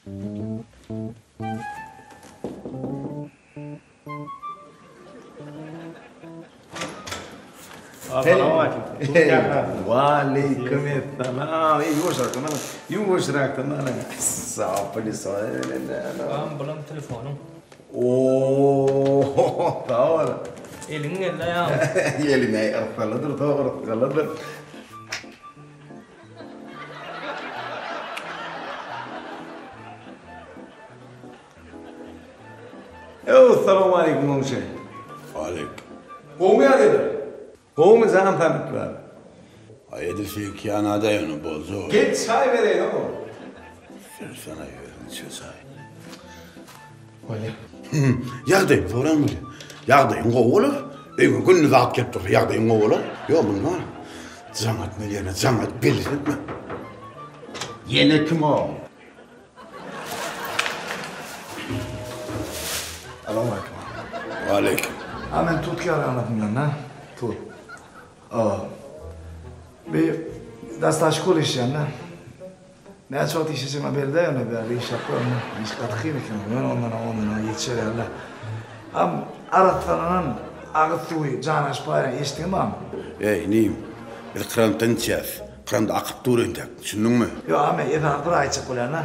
Waleýkim essalam. Eý, ýuwaşrakdan alyň. Ýuwaşrakdan alyň. Agam bulam telefonyň. Oo, sag bol. Eliň geldi aýagym. Elim äý yrsalydyr, sag yrsalydyr. Essalawmaleýkum goňşy. Aleýkum. Gowmy ýagdaýlar? Gowmy jan saglyklar? Aý edil seňki ýanada ýöne boljak. Gel çaý bereýin oglum. Bersene özüň içe çaý. Bolýa. Ýagdaýyňy soran bolýa. Ýagdaýyň gowy bolar. Öýüňe günde zat gelip dursa ýagdaýyň gowy bolar. Ýok muny bar. Jaň etmeli ýerine jaň edip belli etme. Ýene kim o? Salowmaleýkim. Waleýkim. A men tut kärhanasyndan da. Tut. Awa. Bir dastaşkol işleýän da. Näçe wagt işlejegim belli däl ýöne bärde işläp görme. Iş gaty kyn eken. Ýöne ondan ondan ýetişer ýaly. Am arassalanan agyz suwy jana şypa berýän eşitdiňmi am? Eý inim, biz krantdan içýäs. Krant akyp dur entek, düşündiňmi? Ýok a men esasy bir aýtjak bolýan-da.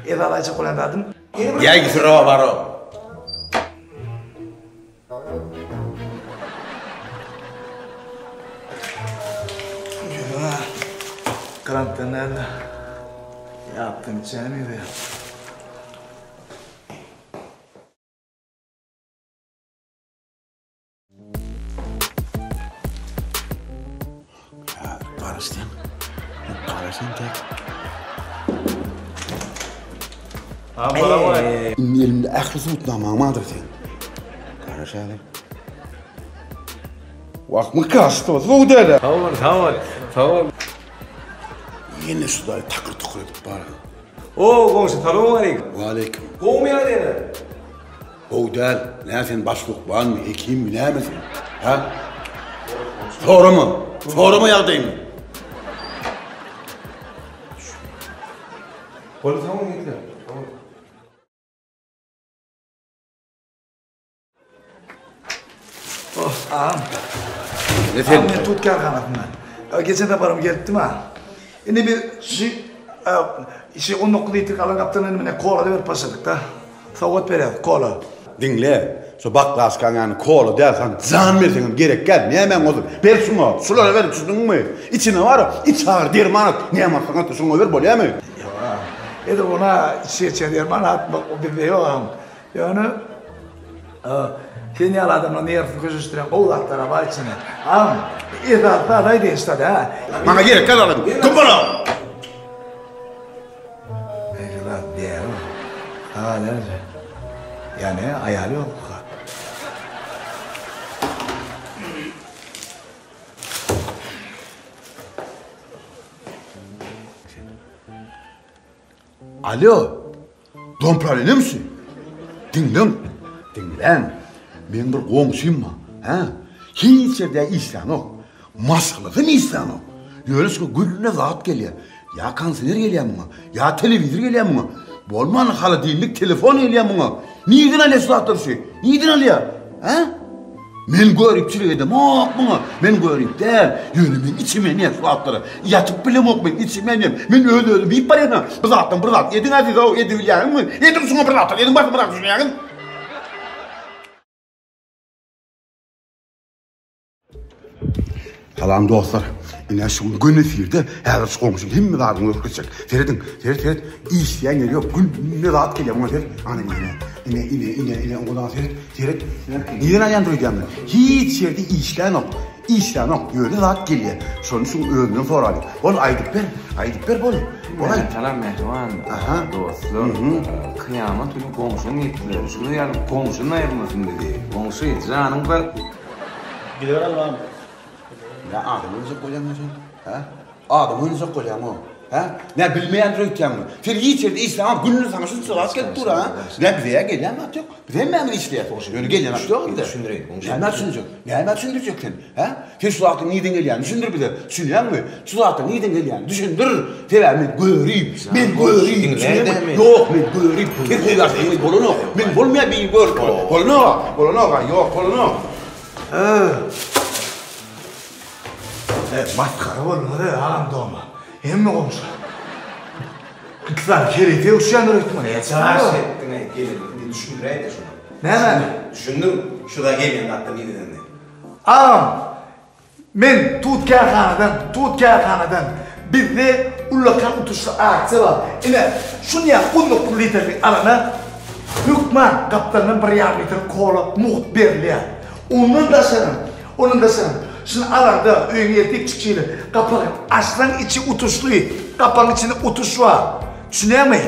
Esasy aýtjak bolýan zadym. Ýaý syra baro. Ýa, krantdan däl-de, ýapdan içýän ýeri. Garaş sen. Garaş sen tek. Indi elimde ähli subutnamaň bardyr sen. Garaş häzir. Wah, mykaşdy, suw däl. Sag bol, sag bol, sag bol. Ýene şu daýy takyr-tukur edip barar. O, goňşy, salowmaleýkim. Waleýkim. Gowumy ýagdaýlar? Gowy däl. Nä sen baş lukmanmy, hekimmi, näme sen? Hä? Sorama. Sorama ýagdaýymy. Boldy, sag boluň ýigitler. Sag boluň. Oh, agam. Ne sen? Agam men tut kärhanasyndan. Geçen saparam gelipdim ha. Indi biz şu şu 19 litrik alan gapdan indi mine kola da berip başladyk da. Sowgat berýäs kola. Diňle, şu baklaşkaň ýany kola däl, saňa jan berseňem gerek däl, nämäň bolsun, ber şuňa, şulara ber, düşündiňmi? Içine bar, iç agyr derman at, näme atsaň at, şuňa ber, bolýamy? Ýok, agam. Edil ona içi geçýän derman atmak o bizde ýok, agam. Ýöne sen ýaly adamlaryň nerwini köşeşdirýän gowy zatlar-a bar içinde. Agam, esasy zat aýdaýyn şda-da, hä? Maňa gerek däl agam, kim bol-a? Belli zat däl ol. Sag dälje. Ýa ne, aýaly ýokmuka? Alo, dompralinimsi? Diňleň, diňläň. Meň bir goňşym bar, hä? Hiç ýerde işlänok. Maşgalasam işlänok. Ýöne şuňa günde zat gelýär. Ýa konsener gelýär muňa, ýa telewizor gelýär muňa. Bolmanda holodilnik, telefon gelýär muňa. Nirden alýar şu zatlary şu? Nirden alýar? Hä? Men göripçilik edemok muňa. Men görip däl. Ýöne men içim ýanýar şu zatlara. Ýatyp bilemok men, içim ýanýar. Men öz-özümi iýip barýan. Bu zatdan bir zat ediň Aziz-ow, edibilýäňizmi? Ediň şuňa bir zatlar, ediň basym bir zat düşünýäňiz? Salam dostlar. Ine şu gün gün efirde häzir şu goňşyň hemme zadyny görkezjek. Serediň, seret, seret. Işleýän ýeri ýok. Günde zat gelýär muňa seret. Ana ine, ine, ine, ine, ine, oňa seret, seret. Nireden alýandyr öýdýäň? Hiç ýerde işlänok. Işlänok. Ýöne zat gelýär. Şony şuň özünden soralyň. Bol aýdyp ber. Aýdyp ber bol. Bol aýt. Salam mähriban dostlar. Kyýamat güni goňşyň diýipdiler. Şular ýaly goňşyny aýyrmasyn bizi. Goňşy janyň sag. Gidiber Allahym. Ýa adam öldürjek bolýaňmy sen? Hä? Adam öldürjek bolýaňmy? Hä? Nä bilmeýändir öýtýäňmi? Sen hiç ýerde işleňok, günde saňa şunça zat gelip dur, ha? Nä bize-ä gelýän zat ýok. Biz hemmämiz işleýäs. Ýöne gelýän zat ýok bize. Düşündireýin, goňşy. Nämä düşünjek? Nämä düşündirjek sen? Hä? Sen şu zatlaryň nirden gelýänini düşündir bize. Düşünýäňmi? Şu zatlaryň nirden gelýänini düşündir. Sebäbi men görip, men görip. Diňle-dä meni. Ýok, men görip. Sen goýarsyň, bolanok. Men bolmaýar biri görüp. Bolanok, bolanok, ýok, bolanok. E, masgara bolduňyz-e, agam dogma. Hemme goňşy. Iki sany kerete uçýandyr öýtme. Näçe etdiň-eý, gelin, indi düşündiräý-de şuny. Nämäni? Düşündir, şu da gelýän zatlar nireden? Agam, men tut kärhanadan, tut kärhanadan bizde ullakan utuşly aksiýa bar. Ine, şuny ýaly 19 litrlik alana hökman gapdalyndan bir ýarym litr kola mugt berilýär. Ondan daşarym, ondan daşarym, şuny alaňda öýüňe eltip çykşyly, gapagy açsaň içi utuşly, gapagyň içinde utuş bar. Düşünýäňmi?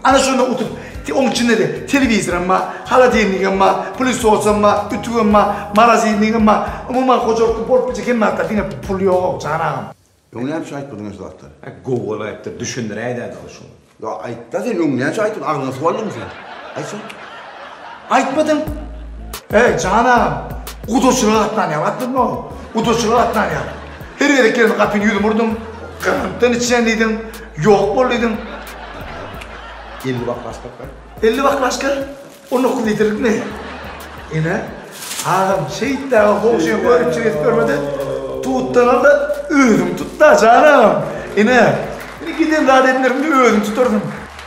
Ana şonda utup, oň içinde-de telewizoram bar, holodilnigem bar, pylesosam bar, ütügem bar, morozilinigem bar. Umuman hojalykda bolup biljek hemme zatlar, diňe pul ýog-ow, jan agam. Öň näme üçin aýtmadyň şu zatlary? Hä, gowy bolaýypdyr, düşündiräý-dä ol şuny. Ýa aýtda sen öň näçe aýtdyň, agzyňa suw aldyňmy sen? Aýt şony. Aýtmadym. Eý, jan agam, gudaçylyga gatnanýar, gatnadmy? Gudaçylyga gatnanýar. Her gezek gelende gapyny ýüzüme urduň, garantdan içýän diýdiň, ýok bol diýdiň. 50 baklaşka bar. 50 baklaşka? 19 litrlikmi? Ine, agam şeýtdäge goňşyňy görüpjik edip görmede, tutdan al-da, özüň tut-da, jan agam. Ine, ine giden zat edineriň-de özüň tutarsyň.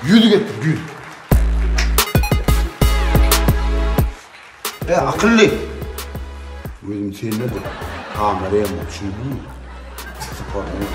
Ýüzi getir, ýüz. E, akylly. Gözüm sende-de. Kamera hem düşündüňmi? Syparmy?